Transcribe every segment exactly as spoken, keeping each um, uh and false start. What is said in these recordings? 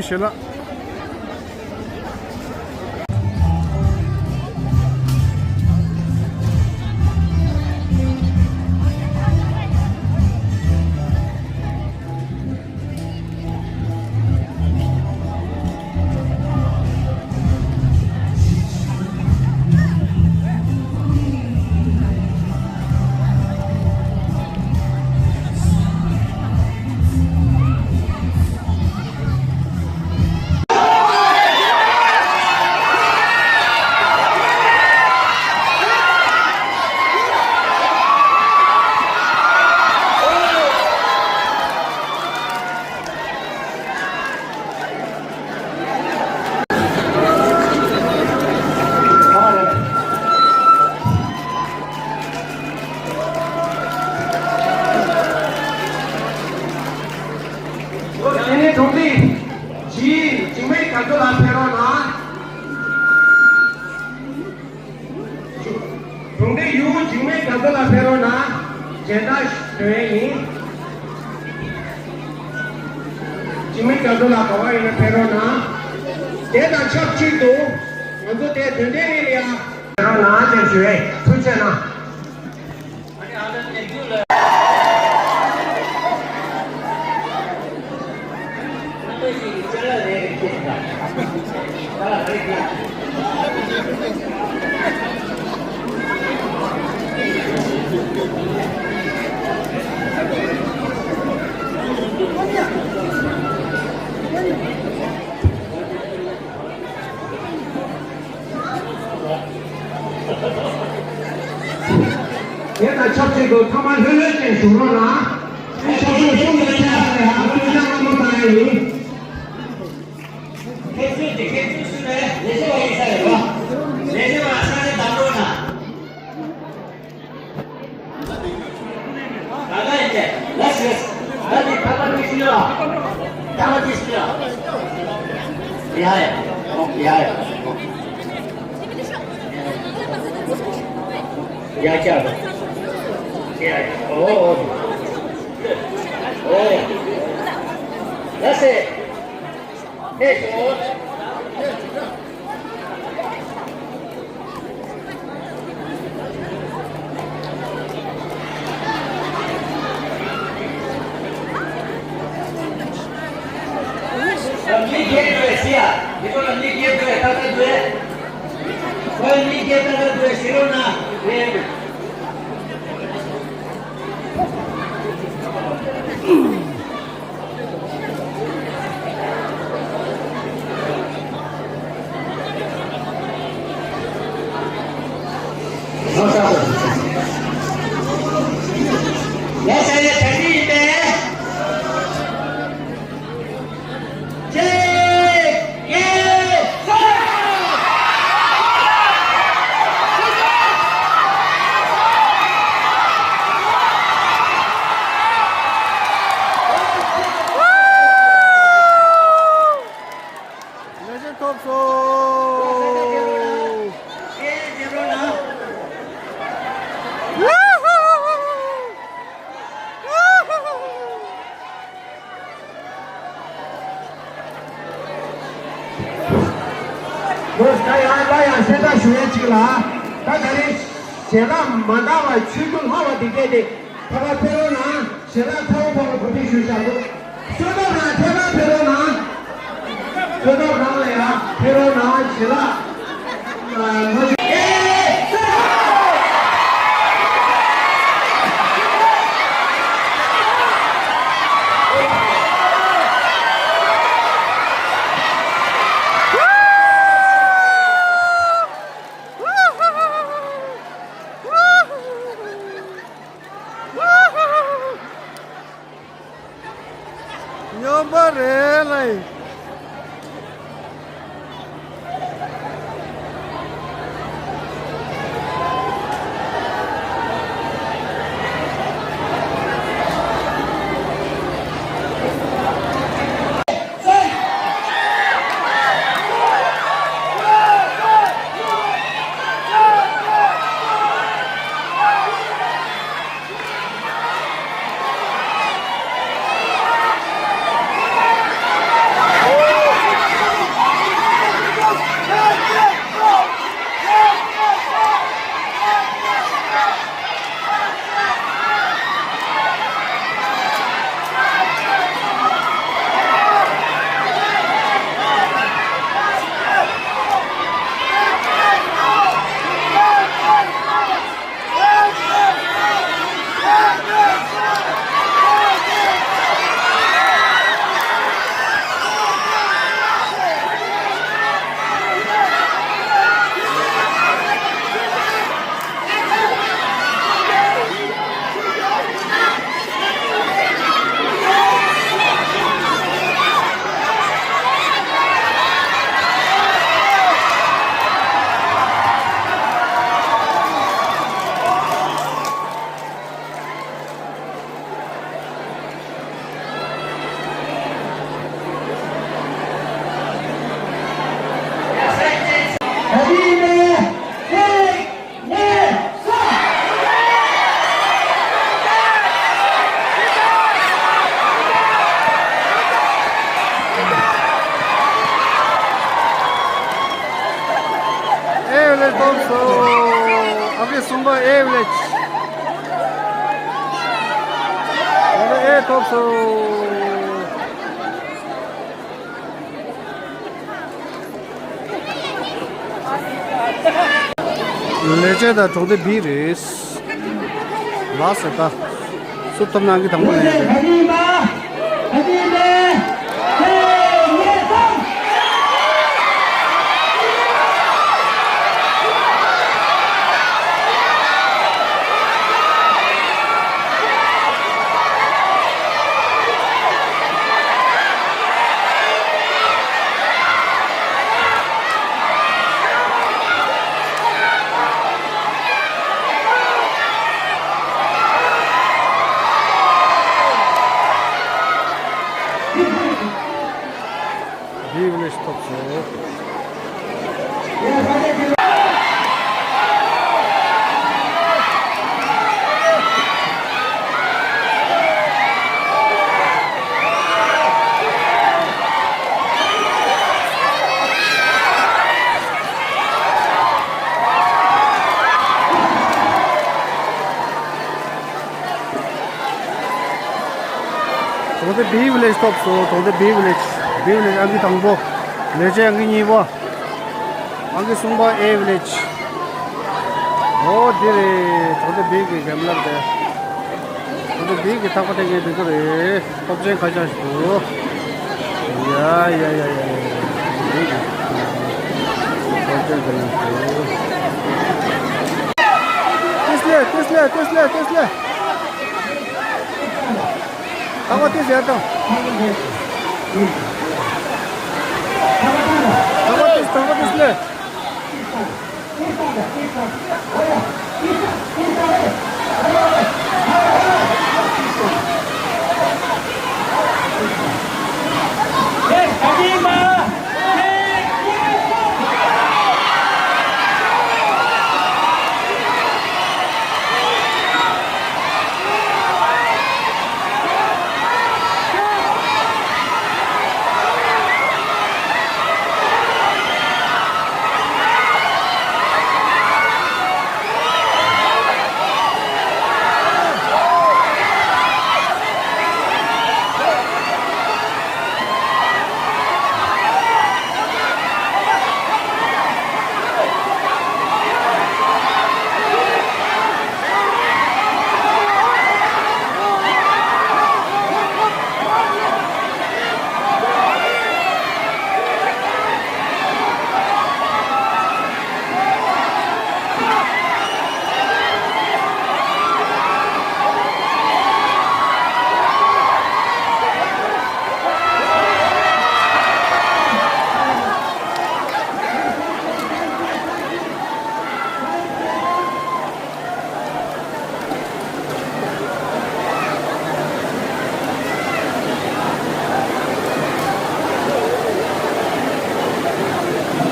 ཞེས་ལ། ཨོ་དེ་ནས་གྲོང་སྡེ་བཞིའི་འཇིགས་མེད་རྒྱ་མཚོ་ལ་ཕེབས་རོགས་གནང་། གྲོང་སྡེ་ཡུལ་འཇིགས་མེད་རྒྱ་མཚོ་ལ་ཕེབས་རོགས་གནང་། མཇལ་དར་ཞུ་ཡས་ཡིན། འཇིགས་མེད་རྒྱ་མཚོ་ལ་ག་བ་ཡིན་ན་ཕེབས་རོགས་གནང་། དེ་དང་ཆབས་ཅིག་ཏུ་ང་ཚོ་དེ་དོན་ལྡན་ཡིན་ལ་ཡ། ཕེབས་རོགས་གནང་ཅེས་ཞུ་ཡས། ཐུགས་རྗེ་གནང་། དེ་དང་ཆབས་ཅིག་ཏུ་ཐོག་མར་ལྷོད་ལྷོད་ཅིག་བཞུགས་རོགས་གནང་། ཨེ་ཆབ་སྲིད་གསུམ་གྱི་ཐད་ལ་ཡང་ཐུགས་རྗེ་བཀའ་མོལ་གཏང་ཡ་ཡིན། ཁྱེད་ཚོས་དེ་ཁྱེད་ཚོས་སུ་རེད། ལས་བྱེད་པ་ཡིན་ས་རེད་བ། ལས་བྱེད་པ་ས་ཆ་བདམས་རོགས་གནང་། ད་ལྟ་ཡིན་ཏེ། ལགས་སོ། ད་འདི་ཐག་པ་འདི་ཤི་ཡོད། ཐག་པ་འདི་ཤི་ཡོད། ཡ་ཡ། ཡ་ཡ། ཡ་ཡ། ཡ་ཡ། ཨོ། ཨོ། ལགས་སེ། ཨེ། མི་བརྒྱད་འགྲོ་བའི་སྲིད་ཡ། མི་ཁོ་ལ་མི་བརྒྱད་འགྲོ་བའི་ཏག་ཏག་འགྲོ་བའི། ཁོ་ལ་མི་བརྒྱད་ཏག་ཏག་འགྲོ་བའི་ཤེས་རོགས་གནང་། ལགས་སོ། ཡ་ད་འདི་ཡིན་པས། ཅེ། ཡེ། ས། ལེགས་བྱས་ཐོབ་སོང་། ལོ་ས་ཡང་ལ་ཡང་གསལ་བསྒྲགས་ཞུ་ཡས་གཅིག་ལ། ད་ད་རེས་ཞལ་ལག་མ་འདང་བ་ཆུ་རྒྱུན་ལྷག་པ་དེ་སྐད་དེ། ཐད་ཀར་ཕེབས་རོགས་གནང་། ཞལ་ལག་ཚ་བོ་ཕོག་ལ་གོ་སྒྲིག་ཞུས་བཞག་འདུག་བསོད་ནམས་ལགས་ཐད་ཀར་ཕེབས་རོགས་གནང་། བསོད་ནམས་ལགས་ལ་ཡང་ཕེབས་རོགས་གནང་། ཞལ་ལག་ཨ། མ་ཞུ། སྙོམས་པ་རེད་ལ། ཐོབ་སོང་། ཨ་ཁུ་སུམ་པ་ཨེ་ཝི་ལེཇ། ཨ་ཁུ་ཨེ་ཐོབ་སོང་། ལས་བྱེད་དང་གྲོང་སྡེ་བི་རེད། ལགས་སོ། ད་སུ་ཐོབ་ན་གི་དང་པོ་ལེན་རེད། བི་ཝི་ལེཇ་ཐོབ་སོང་། གྲོང་སྡེ་བི་ཝི་ལེཇ་ཐོབ་སོང་། གྲོང་སྡེ་བི་ཝི་ལེཇ། བི་ཝི་ལེཇ་ཨང་ཀི་དང་པོ། ལས་བྱེད་ཨང་ཀི་གཉིས་པ། ཨང་ཀི་གསུམ་པ་ཨེ་ཝི་ལེཇ། ཨོ་འདི་རེད། གྲོང་སྡེ་བི་གི་རྒན་ལགས་དེ། གྲོང་སྡེ་བི་གི་ཐག་པ་དེ་ངས་འདི་ཚོ་རེད། སྟོབས་ཆེན་ཁ་ཤས་ཤིག་འདུག་ཡ་ཡ་ཡ་ཡ་ཡ། བི་གི་སྟོབས་ཆེན་ཁ་ཤས་ཤིག་འདུག་ཏིས་ལེ་ཏིས་ལེ་ཏིས་ལེ་ཏིས་ལེ། ཐག་པ་ཏིས་ཡར་བཏང་། ཐག་པ་ཏིས་ཐག་པ་ཏིས་ལེ།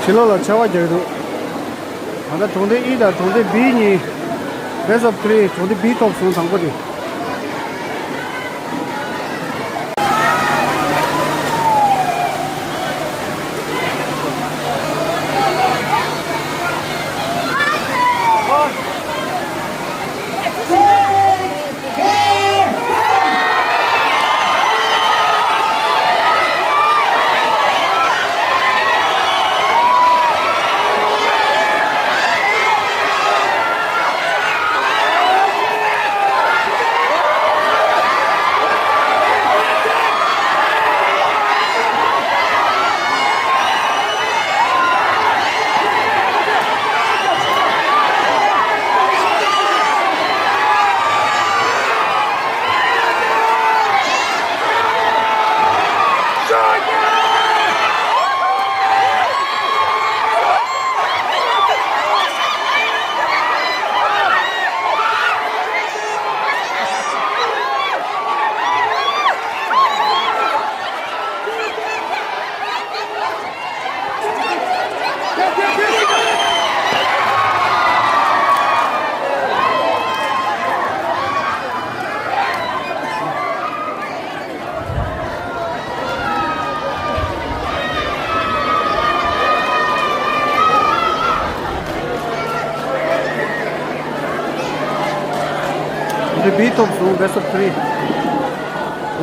ཕྱི་ལོགས་ལ་ཆར་པ་རྒྱག་གི་འདུག་ད་ལྟ་གྲོང་སྡེ་ཨི་དང་གྲོང་སྡེ་བི་གཉིས། Best of three། གྲོང་སྡེ་བི་ཐོབ་སོང་དང་པོ་དེ། འདི་བི་ཐོབ་སོང་། Best of three།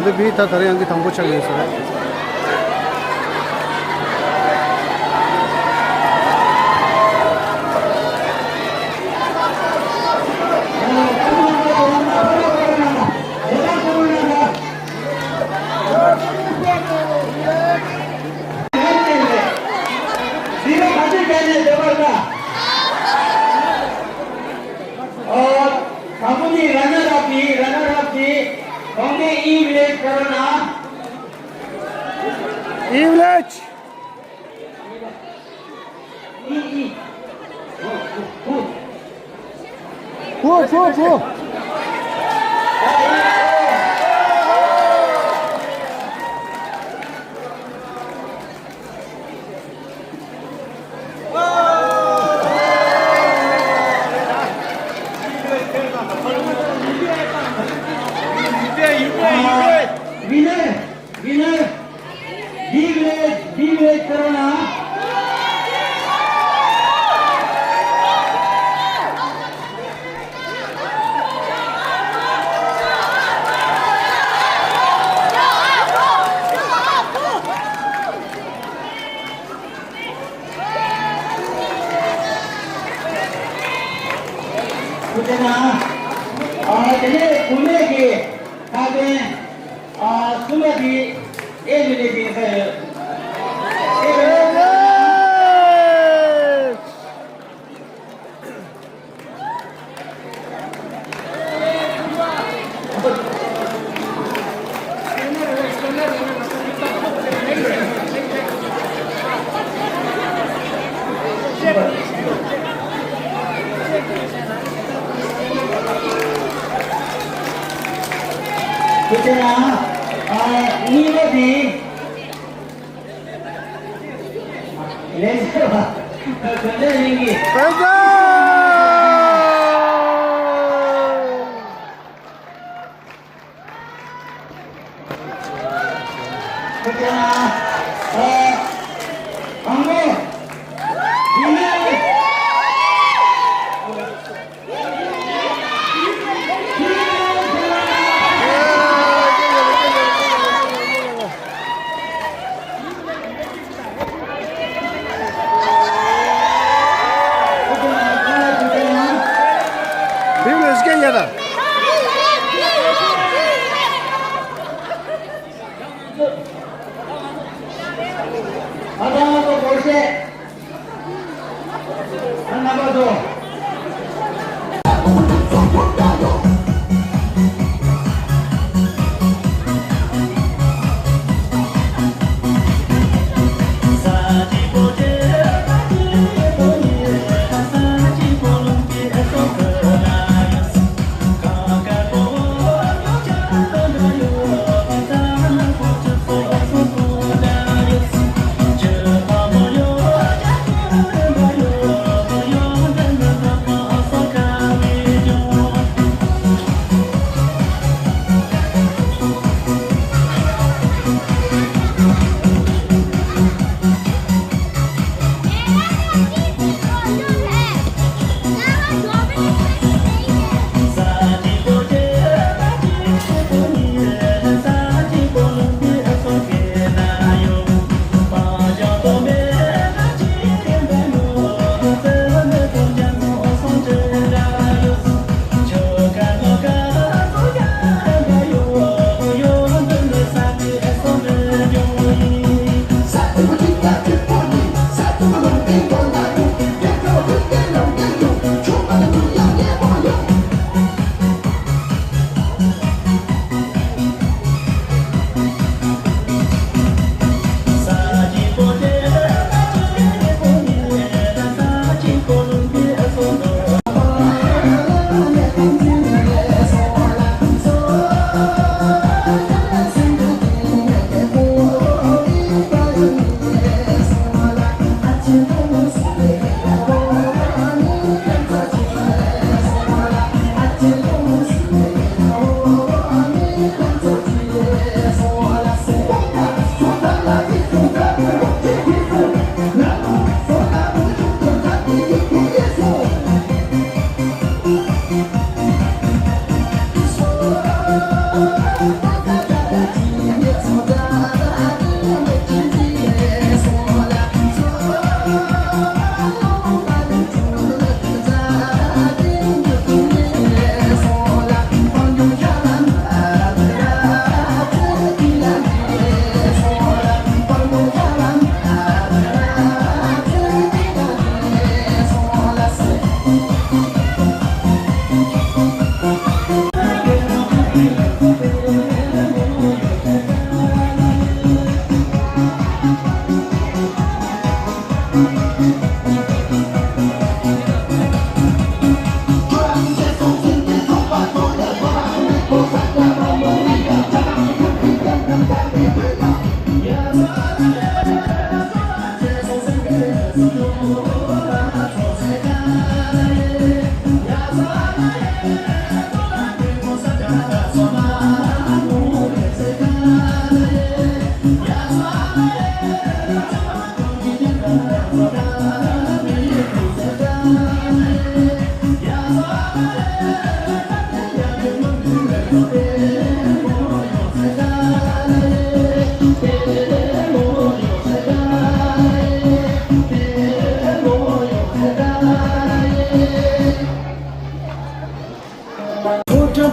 འདི་བི་ད་ད་རེས་ཡང་གི་དང་པོ་ཆགས་ཡོད་ས་རེད། དང་པོ་ནི་runner up ནི། runner up ནི་གོང་སྨན་ཨི་ཝི་ལེཇ་ཀ་རོ་ན། ཨི་ཝི་ལེཇ། ཕུ་ཕུ་ཕུ། Winner, winner, B village, B village ཀ་རོ་ན། ཐུགས་རྗེ་གནང་། ཨ་དེ་ནས་བུད་མེད་ཀྱི་ལྷག་དོན་ཨ་གསུམ་པ་དེ་ཨེ་བི་ལེ་ཇི་ཡིན་ས་ཡོད། ཨེ་བི་ལེ་ཇི། ཁྱེད་ཚོ་ཡང་ཨ་གཉིས་པ་དེ། ལེགས་སོ། ག་འདྲ་ཡིན་གི། བོད་ཟླ། ཁྱེད་ཚོ་ཡང་ཨ་དང་པོ་ཡིན་ནའི།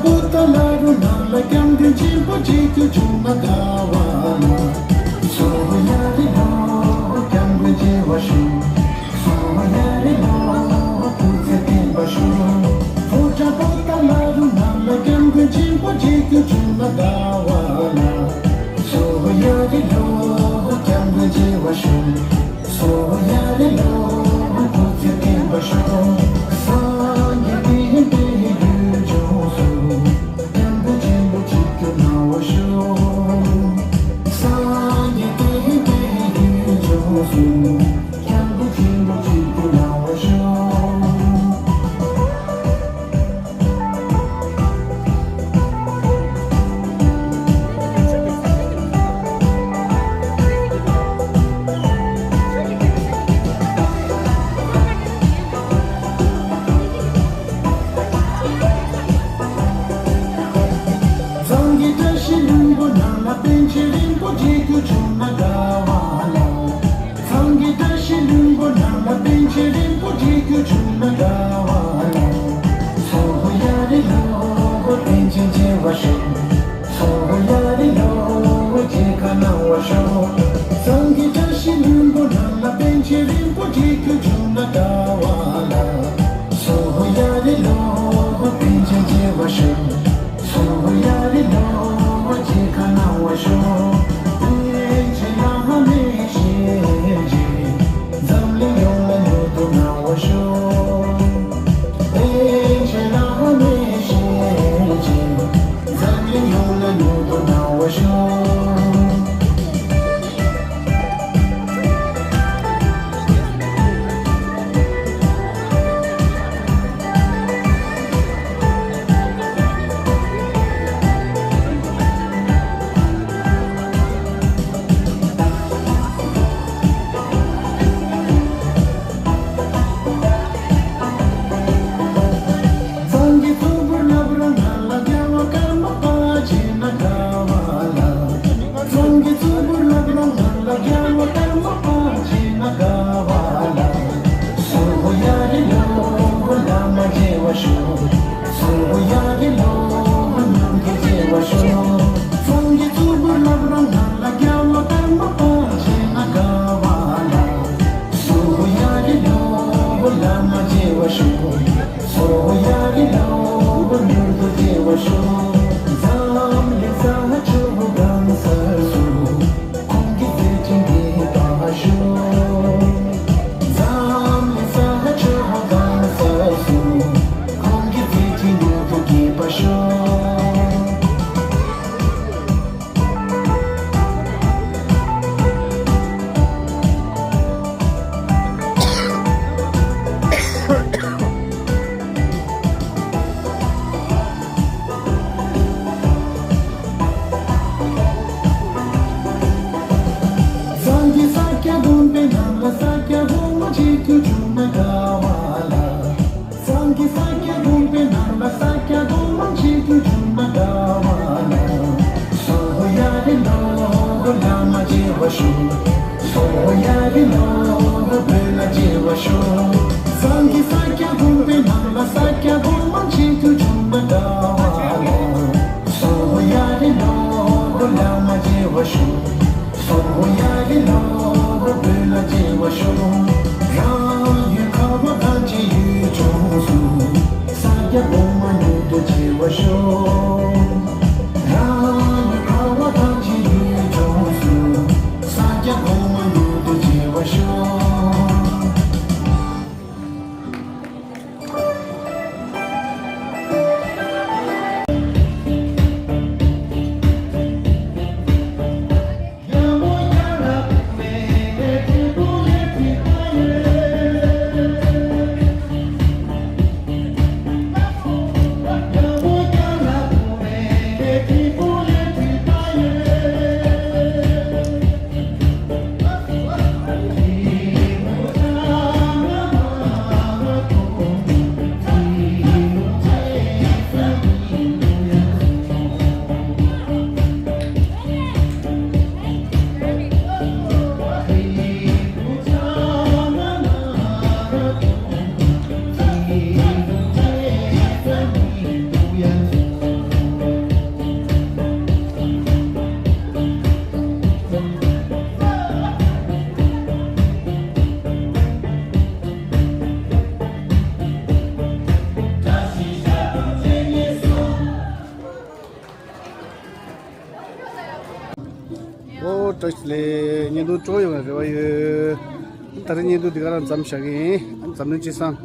པོ་ཏཱ་ལ་རུ་ནང་ལ་སྐྱབས་མགོན་ཆེན་པོ་མཇལ་རྒྱུ་བྱུང་ན་དགའ་བ་ལ། སོ་ཡ་རི་ལོ་སྐྱབས་མགོན་མཇལ་བར་ཞུ། སོ་ཡ་རི་ལོ་སྐུ་ཚེ་བརྟན་པར་ཤོག་ཕོ་བྲང་པོ་ཏཱ་ལ་རུ་ནང་ལ་སྐྱབས་མགོན་ཆེན་པོ་མཇལ་རྒྱུ་བྱུང་ན་དགའ་བ་ལ། སོ་ཡ་རི་ལོ་སྐྱབས་མགོན་མཇལ་བར་ཤོག་སོ་ཡ་རི་ལོ་སྐུ་ཚེ་བརྟན་པར་ཤོག་སངས་རྒྱས་བསྟན་པའི་ཡུལ་ལྗོངས་སུ། སྐྱབས་མགོན་ཆེན་པོ་ཆིབས་བསྒྱུར་གནང་བར་ཤོག་སངས་རྒྱས་བསྟན་པའི་ཡུལ་ལྗོངས་སུ། སྐྱབས་མགོན་ཆེན་པོ་ཆིབས་བསྒྱུར་གནང་བར་ཤོག་ཚང་གི་བཀྲ་ཤིས་ལྷུན་པོ་ནང་ལ་པཎ་ཆེན་རིན་པོ་ཆེ་མཇལ་རྒྱུ་བྱུང་ན་དགའ་བ་ལ། ཚང་གི་བཀྲ་ཤིས་ལྷུན་པོ་ནང་ལ་པཎ་ཆེན་རིན་པོ་ཆེ་མཇལ་རྒྱུ་བྱུང་ན་དགའ་བ་ལ། སོ་ཡ་རི་ལོ་པཎ་ཆེན་མཇལ་བར་ཤོག་སོ་ཡ་རི་ལོ་མཇལ་ཁ་གནང་བར་ཤོག་ཚང་གི་བཀྲ་ཤིས་ལྷུན་པོ་ནང་ལ་པཎ་ཆེན་རིན་པོ་ཆེ་མཇལ་རྒྱུ་བྱུང་ན་དགའ་བ་ལ། སོ་ཡ་རི་ལོ་པཎ་ཆེན་མཇལ་བར་ཤོག་སོ་ཡ་རི་ལོ་མཇལ་ཁ་གནང་བར་ཤོག་པཎ་ཆེན་བླ་མའི་ཞལ་མཇལ་འཛམ་གླིང་ཡོངས་ལ་མྱུར་དུ་གནང་བར་ཤོག་པཎ་ཆེན་བླ་མའི་ཞལ་མཇལ་འཛམ་གླིང་ཡོངས་ལ་མྱུར་དུ་གནང་བར་ཤོག་ཚང་གི་གཙོ་བོར་བསླབ་རོགས་ང་ལ། རྒྱལ་བ་ཀརྨ་པ་མཇལ་ན་དགའ་བ་ལ། ཚང་གི་གཙོ་བོར་བསླབ་རོགས་ང་ལ། རྒྱལ་བ་ཀརྨ་པ་མཇལ་ན་དགའ་བ་ལ། སོ་ཡ་རི་ལོ་བླ་མ་མཇལ་བར་ཤོག་སོ་ཡ་རི་ལོ་མྱུར་དུ་མཇལ་བར་ཤོག་ཚང་གི་གཙོ་བོར་བསླབ་རོགས་ང་ལ། རྒྱལ་བ་ཀརྨ་པ་མཇལ་ན་དགའ་བ་ལ། སོ་ཡ་རི་ལོ་བླ་མ་མཇལ་བར་ཤོག་སོ་ཡ་རི་ལོ་མྱུར་དུ་མཇལ་བར་ཤོག་འཛམ་གླིང་ས་ཕྱོགས་གང་སར་སུ། ཁོང་གི་བརྩེ་ཆེན་རྒྱས་པར་ཤོག་འཛམ་གླིང་ས་ཕྱོགས་གང་སར་སུ། ཁོང་གི་བརྩེ་ཆེན་མྱུར་དུ་རྒྱས་པར་ཤོག་བཀྲ་ཤིས་བདེ་ལེགས། བརྙན་ཐུང་སྤྲོ་ཡོང་བའི་རེ་བ་ཡོད། ད་རེས་བརྙན་ཐུང་འདི་ག་རང་མཚམས་བཞག་གི་ཡིན། འཛམ་གླིང་སྤྱི་བསང་།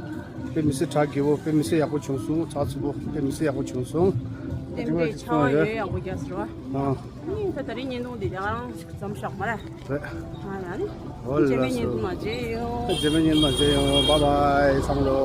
དཔེ་མི་སྲིད་གྲགས་རྒྱས་པོ། དཔེ་མི་སྲིད་ཡག་པོ་བྱུང་སོང་། གྲགས་ཚུགས་པོ། དཔེ་མི་སྲིད་ཡག་པོ་བྱུང་སོང་། དེ་འདྲའི་ཆར་པ་ཡོད་ཡག་པོ་རྒྱག་ཟེར་བ། ཨ། ཨ་ནི་ད་ད་རེས་བརྙན་ཐུང་འདི་ག་རང་མཚམས་བཞག་མ་རེད། རེད། ཨ་ཡ་ནི། འོ་ལགས་སོ། རྗེས་མའི་བརྙན་ཐུང་ལ་མཇལ་ཡོང་། རྗེས་མའི་བརྙན་ཐུང་ལ་མཇལ་ཡོང་། བཱའི་བཱའི་ཚང་མ་ལོ།